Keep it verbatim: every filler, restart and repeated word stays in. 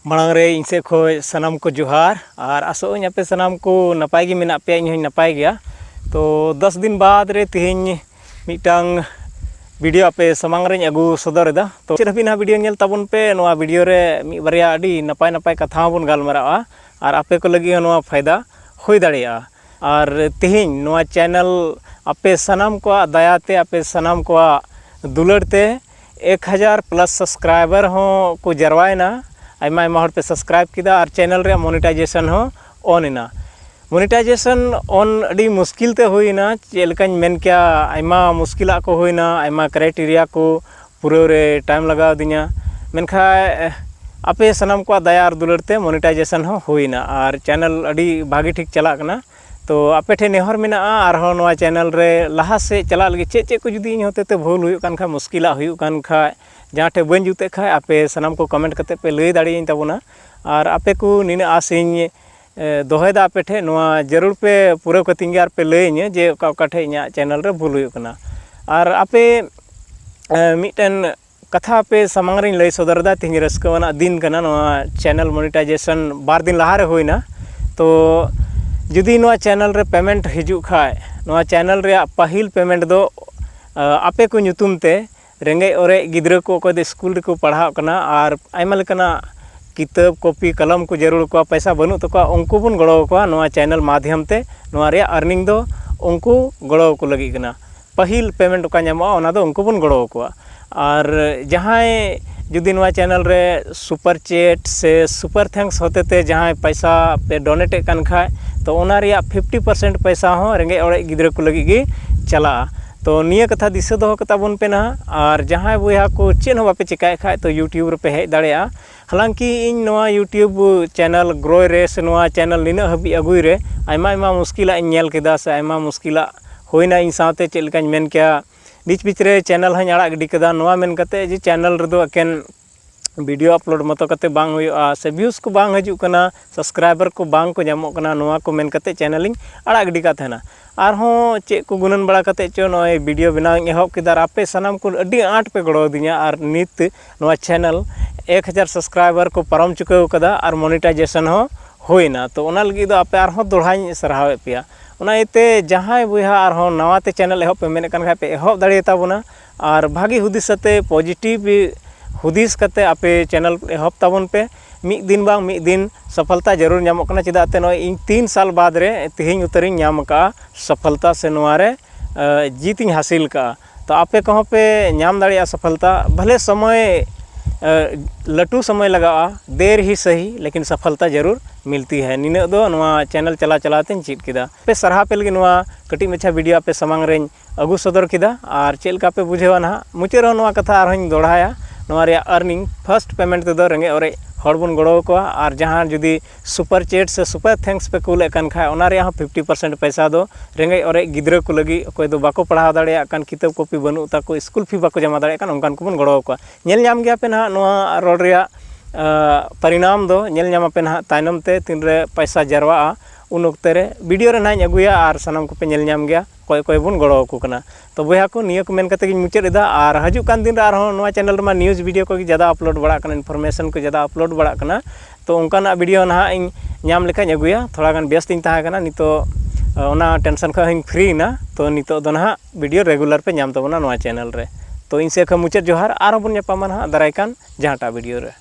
ᱢᱟᱲᱟᱝ ᱨᱮ ᱤᱧ ᱥᱮᱫ ᱠᱷᱚᱱ ᱥᱟᱱᱟᱢ ᱠᱚ ᱡᱚᱦᱟᱨ, ᱟᱨ ᱟᱥᱚᱜ ᱟᱹᱧ ᱟᱯᱮ ᱥᱟᱱᱟᱢ ᱠᱚ ᱱᱟᱯᱟᱭ ᱜᱮ ᱢᱮᱱᱟᱜ ᱯᱮᱭᱟ, ᱤᱧ ᱦᱚᱸᱧ ᱱᱟᱯᱟᱭ ᱜᱮᱭᱟ᱾ ᱛᱚ ᱫᱚᱥ ᱫᱤᱱ ᱵᱟᱫᱽ ᱨᱮ ᱛᱮᱦᱮᱧ ᱢᱤᱫᱴᱟᱝ ᱵᱷᱤᱰᱤᱭᱳ ᱟᱯᱮ ᱥᱟᱢᱟᱝ ᱨᱮᱧ ᱟᱹᱜᱩ ᱥᱚᱫᱚᱨ ᱮᱫᱟ᱾ ᱛᱚ ᱪᱮᱫ ᱦᱟᱹᱵᱤᱡ ᱱᱟᱦᱟᱜ ᱵᱷᱤᱰᱤᱭᱳ ᱧᱮᱞ ᱛᱟᱵᱚᱱ ᱯᱮ, ᱱᱚᱣᱟ ᱵᱷᱤᱰᱤᱭᱳ ᱨᱮ ᱢᱤᱫ ᱵᱟᱨᱭᱟ ᱟᱹᱰᱤ ᱱᱟᱯᱟᱭ ᱱᱟᱯᱟᱭ ᱠᱟᱛᱷᱟ ᱦᱚᱸᱵᱚᱱ ᱜᱟᱞᱢᱟᱨᱟᱜᱼᱟ, ᱟᱨ ᱟᱯᱮ ᱠᱚ ᱞᱟᱹᱜᱤᱫ ᱦᱚᱸ ᱱᱚᱣᱟ ᱯᱷᱟᱭᱫᱟ ᱦᱩᱭ ᱫᱟᱲᱮᱭᱟᱜᱼᱟ᱾ ᱟᱨ ᱛᱮᱦᱮᱧ ᱱᱚᱣᱟ ᱪᱮᱱᱮᱞ ᱟᱯᱮ ᱥᱟᱱᱟᱢ ᱠᱚᱣᱟᱜ ᱫᱟᱭᱟᱛᱮ, ᱟᱯᱮ ᱥᱟᱱᱟᱢ ᱠᱚᱣᱟᱜ ᱫᱩᱞᱟᱹᱲ ᱛᱮ ᱮᱠ ᱦᱟᱡᱟᱨ ᱯᱞᱟᱥ ᱥᱟᱵᱥᱠᱨᱟᱭᱵᱟᱨ ᱦᱚᱸ ᱠᱚ ᱡᱟᱨᱣᱟᱭᱮᱱᱟ᱾ ᱟᱭᱢᱟ ᱟᱭᱢᱟ ᱦᱚᱲ ᱯᱮ ᱥᱟᱵᱥᱠᱨᱟᱭᱤᱵ ᱠᱮᱫᱟ ᱟᱨ ᱪᱮᱱᱮᱞ ᱨᱮᱭᱟᱜ ᱢᱚᱱᱤᱴᱟᱭᱡᱮᱥᱚᱱ ᱦᱚᱸ ᱚᱱ ᱮᱱᱟ᱾ ᱢᱚᱱᱤᱴᱟᱭᱡᱮᱥᱚᱱ ᱚᱱ ᱟᱹᱰᱤ ᱢᱩᱥᱠᱤᱞ ᱛᱮ ᱦᱩᱭᱮᱱᱟ, ᱪᱮᱫ ᱞᱮᱠᱟᱧ ᱢᱮᱱ ᱠᱮᱭᱟ, ᱟᱭᱢᱟ ᱢᱩᱥᱠᱤᱞᱟᱜ ᱠᱚ ᱦᱩᱭᱱᱟ, ᱟᱭᱢᱟ ᱠᱨᱟᱭᱴᱮᱨᱤᱭᱟ ᱠᱚ ᱯᱩᱨᱟᱹᱣ ᱨᱮ ᱴᱟᱭᱤᱢ ᱞᱟᱜᱟᱣ ᱟᱹᱫᱤᱧᱟ᱾ ᱢᱮᱱᱠᱷᱟᱱ ᱟᱯᱮ ᱥᱟᱱᱟᱢ ᱠᱚᱣᱟᱜ ᱫᱟᱭᱟ ᱟᱨ ᱫᱩᱞᱟᱹᱲ ᱛᱮ ᱢᱚᱱᱤᱴᱟᱭᱡᱮᱥᱚᱱ ᱦᱚᱸ ᱦᱩᱭᱱᱟ ᱟᱨ ᱪᱮᱱᱮᱞ ᱟᱹᱰᱤ ᱵᱷᱟᱹᱜᱤ ᱴᱷᱤᱠ ᱪᱟᱞᱟᱜ ᱠᱟᱱᱟ᱾ ᱛᱚ ᱟᱯᱮ ᱴᱷᱮᱱ ᱱᱮᱦᱚᱨ ᱢᱮᱱᱟᱜᱼᱟ, ᱟᱨᱦᱚᱸ ᱱᱚᱣᱟ ᱪᱮᱱᱮᱞ ᱨᱮ ᱞᱟᱦᱟ ᱥᱮᱫ ᱪᱟᱞᱟᱜ ᱞᱟᱹᱜᱤᱫ ᱪᱮᱫ ᱪᱮᱫ ᱠᱚ ᱡᱩᱫᱤ ᱤᱧ ᱦᱚᱛᱮᱛᱮ ᱵᱷᱩᱞ ᱦᱩᱭᱩᱜ ᱠᱟᱱ ᱠᱷᱟᱡ, ᱢᱩᱥᱠᱤᱞᱟᱜ ᱦᱩᱭᱩᱜ ᱠᱟᱱ ᱠᱷᱟᱡ, ᱡᱟᱦᱟᱸ ᱴᱷᱮᱱ ᱵᱟᱹᱧ ᱡᱩᱛᱮᱫ ᱠᱷᱟᱡ, ᱟᱯᱮ ᱥᱟᱱᱟᱢ ᱠᱚ ᱠᱚᱢᱮᱱᱴ ᱠᱟᱛᱮ ᱯᱮ ᱞᱟᱹᱭ ᱫᱟᱲᱮᱭᱟᱹᱧ ᱛᱟᱵᱚᱱᱟ᱾ ᱟᱨ ᱟᱯᱮ ᱠᱚ ᱱᱤᱱᱟᱹᱜ ᱟᱥ ᱤᱧ ᱮ, ᱫᱚᱦᱚᱭᱮᱫᱟ ᱟᱯᱮ ᱴᱷᱮᱱ, ᱱᱚᱣᱟ ᱡᱟᱹᱨᱩᱲ ᱯᱮ ᱯᱩᱨᱟᱹᱣ ᱠᱟᱹᱛᱤᱧ ᱜᱮ ᱟᱨ ᱯᱮ ᱞᱟᱹᱭᱟᱹᱧᱟᱹ ᱡᱮ ᱚᱠᱟ ᱚᱠᱟ ᱴᱷᱮᱱ ᱤᱧᱟᱹᱜ ᱪᱮᱱᱮᱞ ᱨᱮ ᱵᱷᱩᱞ ᱦᱩᱭᱩᱜ ᱠᱟᱱᱟ᱾ ᱟᱨ ᱟᱯᱮ, ᱮ, ᱢᱤᱫᱴᱮᱱ ᱠᱟᱛᱷᱟ ᱟᱯᱮ ᱥᱟᱢᱟᱝ ᱨᱤᱧ ᱞᱟᱹᱭ ᱥᱚᱫᱚᱨ ᱮᱫᱟ, ᱛᱮᱦᱮᱧ ᱨᱟᱹᱥᱠᱟᱹ ᱟᱱᱟᱜ ᱫᱤᱱ ᱠᱟᱱᱟ, ᱱᱚᱣᱟ ᱪᱮᱱᱮᱞ ᱢᱚᱱᱤᱴᱟᱭᱡᱮᱥᱚᱱ ᱵᱟᱨ ᱫᱤᱱ ᱞᱟᱦᱟ ᱨᱮ ᱦᱩᱭᱱᱟ᱾ ᱛᱚ ᱡᱩᱫᱤ ᱱᱚᱣᱟ ᱪᱮᱱᱮᱞ ᱨᱮ ᱯᱮᱢᱮᱱᱴ ᱦᱤᱡᱩᱜ ᱠᱷᱟᱡ, ᱱᱚᱣᱟ ᱪᱮᱱᱮᱞ ᱨᱮᱭᱟᱜ ᱯᱟᱹᱦᱤᱞ ᱯᱮᱢᱮᱱᱴ ᱫᱚ, ᱮ, ᱟᱯᱮ ᱠᱚ ᱧᱩᱛᱩᱢ ᱛᱮ, ᱨᱮᱸᱜᱮᱡ ᱚᱨᱮᱡ ᱜᱤᱫᱽᱨᱟᱹ ᱠᱚ, ᱚᱠᱚᱭ ᱫᱚ ᱥᱠᱩᱞ ᱨᱮᱠᱚ ᱯᱟᱲᱦᱟᱜ ᱠᱟᱱᱟ ᱟᱨ ᱟᱭᱢᱟ ᱞᱮᱠᱟᱱᱟᱜ ᱠᱤᱛᱟᱹᱵ, ᱠᱚᱯᱤ, ᱠᱚᱞᱚᱢ ᱠᱚ ᱡᱟᱹᱨᱩᱲ ᱟᱠᱚᱣᱟ, ᱯᱚᱭᱥᱟ ᱵᱟᱹᱱᱩᱜ ᱛᱟᱠᱚᱣᱟ, ᱩᱱᱠᱩ ᱵᱚᱱ ᱜᱚᱲᱚ ᱟᱠᱚᱣᱟ ᱱᱚᱣᱟ ᱪᱮᱱᱮᱞ ᱢᱟᱫᱷᱭᱚᱢ ᱛᱮ᱾ ᱱᱚᱣᱟ ᱨᱮᱭᱟᱜ ᱟᱨᱱᱤᱝ ᱫᱚ ᱩᱱᱠᱩ ᱜᱚᱲᱚ ᱟᱠᱚ ᱞᱟᱹᱜᱤᱫ ᱠᱟᱱᱟ᱾ ᱯᱟᱹᱦᱤᱞ ᱯᱮᱢᱮᱱᱴ ᱚᱠᱟ ᱧᱟᱢᱚᱜᱼᱟ, ᱚᱱᱟ ᱫᱚ ᱩᱱᱠᱩ ᱵᱚᱱ ᱜᱚᱲᱚ ᱟᱠᱚᱣᱟ᱾ ᱟᱨ ᱡᱟᱦᱟᱸᱭ ᱡᱩᱫᱤ ᱱᱚᱣᱟ ᱪᱮᱱᱮᱞ ᱨᱮ ᱥᱩᱯᱟᱨ ᱪᱮᱴ ᱥᱮ ᱥᱩᱯᱟᱨ ᱛᱷᱮᱝᱠᱥ ᱦᱚᱛᱮᱛᱮ ᱡᱟᱦᱟᱸᱭ ᱯᱚᱭᱥᱟ ᱯᱮ ᱰᱚᱱᱮᱴᱮᱫ ᱠᱟᱱ ᱠᱷᱟᱡ, ᱛᱚ ᱚᱱᱟ ᱨᱮᱭᱟᱜ ᱯᱷᱤᱯᱴᱤ ᱯᱟᱨᱥᱮᱱᱴ ᱯᱚᱭᱥᱟ ᱦᱚᱸ ᱨᱮᱸᱜᱮᱡ ᱚᱨᱮᱡ ᱜᱤᱫᱽᱨᱟᱹ ᱠᱚ ᱞᱟᱹᱜᱤᱫ ᱜᱮ ᱪᱟᱞᱟᱜᱼᱟ᱾ ᱛᱚ ᱱᱤᱭᱟᱹ ᱠᱟᱛᱷᱟ ᱫᱤᱥᱟᱹ ᱫᱚᱦᱚ ᱠᱟᱛᱟ ᱵᱚᱱ ᱯᱮ ᱱᱟᱦᱟᱜ᱾ ᱟᱨ ᱡᱟᱦᱟᱸᱭ ᱵᱚᱭᱦᱟ ᱠᱚ ᱪᱮᱫ ᱦᱚᱸ ᱵᱟᱯᱮ ᱪᱮᱠᱟᱭᱮᱫ ᱠᱷᱟᱡ, ᱛᱚ YouTube ᱨᱮᱯᱮ ᱦᱮᱡ ᱫᱟᱲᱮᱭᱟᱜᱼᱟ᱾ ᱦᱟᱞᱟᱝᱠᱤ ᱤᱧ ᱱᱚᱣᱟ YouTube ᱪᱮᱱᱮᱞ ᱜᱨᱳᱭ ᱨᱮ ᱥᱮ ᱱᱚᱣᱟ ᱪᱮᱱᱮᱞ ᱱᱤᱱᱟᱹᱜ ᱦᱟᱹᱵᱤᱡ ᱟᱹᱜᱩᱭ ᱨᱮ ᱟᱭᱢᱟ ᱟᱭᱢᱟ ᱢᱩᱥᱠᱤᱞᱟᱜ ᱤᱧ ᱧᱮᱞ ᱠᱮᱫᱟ, ᱥᱮ ᱟᱭᱢᱟ ᱢᱩᱥᱠᱤᱞᱟᱜ ᱦᱩᱭᱱᱟ ᱤᱧ ᱥᱟᱶᱛᱮ, ᱪᱮᱫ ᱞᱮᱠᱟᱧ ᱢᱮᱱ ᱠᱮᱭᱟ, ᱵᱤᱪ ᱵᱤᱪ ᱨᱮ ᱪᱮᱱᱮᱞ ᱦᱚᱸᱧ ᱟᱲᱟᱜ ᱜᱤᱰᱤ ᱠᱮᱫᱟ᱾ ᱱᱚᱣᱟ ᱢᱮᱱ ᱠᱟᱛᱮ ᱡᱮ ᱪᱮᱱᱮᱞ ᱨᱮᱫᱚ ᱮᱠᱮᱱ video upload ᱢᱚᱛᱚ ᱠᱟᱛᱮ ᱵᱟᱝ ᱦᱩᱭᱩᱜᱼᱟ, ᱥᱮ views ᱠᱚ ᱵᱟᱝ ᱦᱤᱡᱩᱜ ᱠᱟᱱᱟ, subscriber ᱠᱚ ᱵᱟᱝ ᱠᱚ ᱧᱟᱢᱚᱜ ᱠᱟᱱᱟ, ᱱᱚᱣᱟ ᱠᱚ ᱢᱮᱱ ᱠᱟᱛᱮ channel ᱤᱧ ᱟᱲᱟᱜ ᱜᱤᱰᱤ ᱠᱟᱜ ᱛᱟᱦᱮᱱᱟ᱾ ᱟᱨᱦᱚᱸ ᱪᱮᱫ ᱠᱚ ᱜᱩᱱᱟᱹᱱ ᱵᱟᱲᱟ ᱠᱟᱛᱮ ᱪᱚ ᱱᱚᱜᱼᱚᱭ video ᱵᱮᱱᱟᱣ ᱤᱧ ᱮᱦᱚᱵ ᱠᱮᱫᱟ, ᱟᱨ ᱟᱯᱮ ᱥᱟᱱᱟᱢ ᱠᱚ ᱟᱹᱰᱤ ᱟᱸᱴ ᱯᱮ ᱜᱚᱲᱚ ᱟᱹᱫᱤᱧᱟ, ᱟᱨ ᱱᱤᱛ ᱱᱚᱣᱟ channel ᱮᱠ ᱦᱟᱡᱟᱨ subscriber ᱠᱚ ᱯᱟᱨᱚᱢ ᱪᱩᱠᱟᱹᱣ ᱠᱟᱫᱟ ᱟᱨ monetization ᱦᱚᱸ ᱦᱩᱭᱱᱟ᱾ ᱛᱚ ᱚᱱᱟ ᱞᱟᱹᱜᱤᱫ ᱫᱚ ᱟᱯᱮ ᱟᱨᱦᱚᱸ ᱫᱚᱲᱦᱟᱧ ᱥᱟᱨᱦᱟᱣᱮᱫ ᱯᱮᱭᱟ᱾ ᱚᱱᱟ ᱤᱭᱟᱹᱛᱮ ᱡᱟᱦᱟᱸᱭ ᱵᱚᱭᱦᱟ ᱟᱨᱦᱚᱸ ᱱᱟᱣᱟ ᱛᱮ channel ᱮᱦᱚᱵ ᱯᱮ ᱢᱮᱱᱮᱫ ᱠᱟᱱ ᱠᱷᱟᱡ ᱯᱮ ᱮᱦᱚᱵ ᱫᱟᱲᱮᱭᱟᱛᱟ ᱵᱚᱱᱟ, ᱟᱨ ᱵᱷᱟᱜᱤ ᱦᱩᱫᱤᱥ ᱟᱛᱮ positive ᱦᱩᱫᱤᱥ ᱠᱟᱛᱮ ᱟᱯᱮ channel ᱮᱦᱚᱵ ᱛᱟᱵᱚᱱ ᱯᱮ᱾ ᱢᱤᱫ ᱫᱤᱱ ᱵᱟᱝ ᱢᱤᱫ ᱫᱤᱱ ᱥᱚᱯᱷᱚᱞᱛᱟ ᱡᱟᱹᱨᱩᱲ ᱧᱟᱢᱚᱜ ᱠᱟᱱᱟ, ᱪᱮᱫᱟᱜ ᱛᱮ ᱱᱚᱜᱼᱚᱭ ᱤᱧ ᱛᱤᱱ ᱥᱟᱞ ᱵᱟᱫᱽ ᱨᱮ ᱛᱮᱦᱮᱧ ᱩᱛᱟᱹᱨᱤᱧ ᱧᱟᱢ ᱟᱠᱟᱫᱼᱟ ᱥᱚᱯᱷᱚᱞᱛᱟ, ᱥᱮ ᱱᱚᱣᱟ ᱨᱮ ᱟᱸ, ᱡᱤᱛ ᱤᱧ ᱦᱟᱥᱤᱞ ᱠᱟᱜᱼᱟ᱾ ᱛᱚ ᱟᱯᱮ ᱠᱚᱦᱚᱸ ᱯᱮ ᱧᱟᱢ ᱫᱟᱲᱮᱭᱟᱜᱼᱟ ᱥᱚᱯᱷᱚᱞᱛᱟ, ᱵᱷᱟᱞᱮ ᱥᱚᱢᱚᱭ, ᱟᱸ, ᱞᱟᱹᱴᱩ ᱥᱚᱢᱚᱭ ᱞᱟᱜᱟᱜᱼᱟ, ᱫᱮᱨ ᱦᱤ ᱥᱟᱦᱤ, ᱞᱮᱠᱤᱱ ᱥᱚᱯᱷᱚᱞᱛᱟ ᱡᱟᱹᱨᱩᱲ ᱢᱤᱞᱛᱤ ᱦᱟᱭ᱾ ᱱᱤᱱᱟᱹᱜ ᱫᱚ ᱱᱚᱣᱟ channel ᱪᱟᱞᱟᱣ ᱪᱟᱞᱟᱣ ᱛᱮᱧ ᱪᱮᱫ ᱠᱮᱫᱟ᱾ ᱟᱯᱮ ᱥᱟᱨᱦᱟᱣ ᱯᱮ ᱞᱟᱹᱜᱤᱫ ᱱᱚᱣᱟ ᱠᱟᱹᱴᱤᱡ ᱢᱟᱪᱷᱟ video ᱟᱯᱮ ᱥᱟᱢᱟᱝ ᱨᱮᱧ ᱟᱹᱜᱩ ᱥᱚᱫᱚᱨ ᱠᱮᱫᱟ᱾ ᱟᱨ ᱪᱮᱫ ᱞᱮᱠᱟ ᱯᱮ ᱵᱩᱡᱷᱟᱹᱣᱟ ᱱᱟᱦᱟᱜ, ᱢᱩᱪᱟᱹᱫ ᱨᱮᱦᱚᱸ ᱱᱚᱣᱟ ᱠᱟᱛᱷᱟ ᱟᱨᱦᱚᱸᱧ ᱫᱚᱦᱲᱟᱭᱟ, ᱱᱚᱣᱟ ᱨᱮᱭᱟᱜ earning, first payment ᱛᱮᱫᱚ ᱨᱮᱸᱜᱮᱡ ᱚᱨᱮᱡ ᱦᱚᱲ ᱵᱚᱱ ᱜᱚᱲᱚ ᱟᱠᱚᱣᱟ, ᱟᱨ ᱡᱟᱦᱟᱸ ᱡᱩᱫᱤ super chat ᱥᱮ super thanks ᱯᱮ ᱠᱩᱞᱮᱫ ᱠᱟᱱ ᱠᱷᱟᱡ, ᱚᱱᱟ ᱨᱮᱭᱟᱜ ᱦᱚᱸ fifty percent ᱯᱚᱭᱥᱟ ᱫᱚ ᱨᱮᱸᱜᱮᱡ ᱚᱨᱮᱡ ᱜᱤᱫᱽᱨᱟᱹ ᱠᱚ ᱞᱟᱹᱜᱤᱫ, ᱚᱠᱚᱭ ᱫᱚ ᱵᱟᱠᱚ ᱯᱟᱲᱦᱟᱣ ᱫᱟᱲᱮᱭᱟᱜ ᱠᱟᱱ, ᱠᱤᱛᱟᱹᱵ ᱠᱚᱯᱤ ᱵᱟᱹᱱᱩᱜ ᱛᱟᱠᱚ, ᱥᱠᱩᱞ ᱯᱷᱤ ᱵᱟᱠᱚ ᱡᱚᱢᱟ ᱫᱟᱲᱮᱭᱟᱜ ᱠᱟᱱ, ᱚᱱᱠᱟᱱ ᱠᱚᱵᱚᱱ ᱜᱚᱲᱚ ᱟᱠᱚᱣᱟ᱾ ᱧᱮᱞ ᱧᱟᱢ ᱜᱮᱭᱟ ᱯᱮ ᱱᱟᱦᱟᱜ ᱱᱚᱣᱟ ᱨᱚᱲ ᱨᱮᱭᱟᱜ, ᱟᱸ, ᱯᱚᱨᱤᱱᱟᱢ ᱫᱚ ᱧᱮᱞ ᱧᱟᱢ ᱟᱯᱮ ᱱᱟᱦᱟᱜ ᱛᱟᱭᱱᱚᱢ ᱛᱮ, ᱛᱤᱱᱨᱮ ᱯᱚᱭᱥᱟ ᱡᱟᱨᱣᱟᱜᱼᱟ, ᱩᱱ ᱚᱠᱛᱮ ᱨᱮ video ᱨᱮ ᱱᱟᱦᱟᱜ ᱤᱧ ᱟᱹᱜᱩᱭᱟ ᱟᱨ ᱥᱟᱱᱟᱢ ᱠᱚᱯᱮ ᱧᱮᱞ ᱧᱟᱢ ᱜᱮᱭᱟ ᱚᱠᱚᱭ ᱚᱠᱚᱭ ᱵᱚᱱ ᱜᱚᱲᱚ ᱟᱠᱚ ᱠᱟᱱᱟ᱾ ᱛᱚ ᱵᱚᱭᱦᱟ ᱠᱚ, ᱱᱤᱭᱟᱹ ᱠᱚ ᱢᱮᱱ ᱠᱟᱛᱮ ᱜᱤᱧ ᱢᱩᱪᱟᱹᱫ ᱮᱫᱟ, ᱟᱨ ᱦᱤᱡᱩᱜ ᱠᱟᱱ ᱫᱤᱱ ᱨᱮ ᱟᱨᱦᱚᱸ ᱱᱚᱣᱟ channel ᱨᱮᱢᱟ news video ᱠᱚᱜᱮ ᱡᱟᱫᱟ upload ᱵᱟᱲᱟᱜ ᱠᱟᱱᱟ, information ᱠᱚ ᱡᱟᱫᱟ upload ᱵᱟᱲᱟᱜ ᱠᱟᱱᱟ᱾ ᱛᱚ ᱚᱱᱠᱟᱱᱟᱜ video ᱱᱟᱦᱟᱜ ᱤᱧ ᱧᱟᱢ ᱞᱮᱠᱷᱟᱧ ᱟᱹᱜᱩᱭᱟ᱾ ᱛᱷᱚᱲᱟ ᱜᱟᱱ ᱵᱮᱥᱛᱤᱧ ᱛᱟᱦᱮᱸ ᱠᱟᱱᱟ, ᱱᱤᱛᱚᱜ, ᱟᱸ, ᱚᱱᱟ tension ᱠᱷᱚᱱ ᱦᱚᱸᱧ free ᱮᱱᱟ᱾ ᱛᱚ ᱱᱤᱛᱚᱜ ᱫᱚ ᱱᱟᱦᱟᱜ video regular ᱯᱮ ᱧᱟᱢ ᱛᱟᱵᱚᱱᱟ ᱱᱚᱣᱟ channel ᱨᱮ᱾ ᱛᱚ ᱤᱧ ᱥᱮᱫ ᱠᱷᱚᱱ ᱢᱩᱪᱟᱹᱫ ᱡᱚᱦᱟᱨ, ᱟᱨᱦᱚᱸ ᱵᱚᱱ ᱧᱟᱯᱟᱢᱟ ᱱᱟᱦᱟᱜ ᱫᱟᱨᱟᱭ ᱠᱟᱱ ᱡᱟᱦᱟᱸᱴᱟᱜ video ᱨᱮ᱾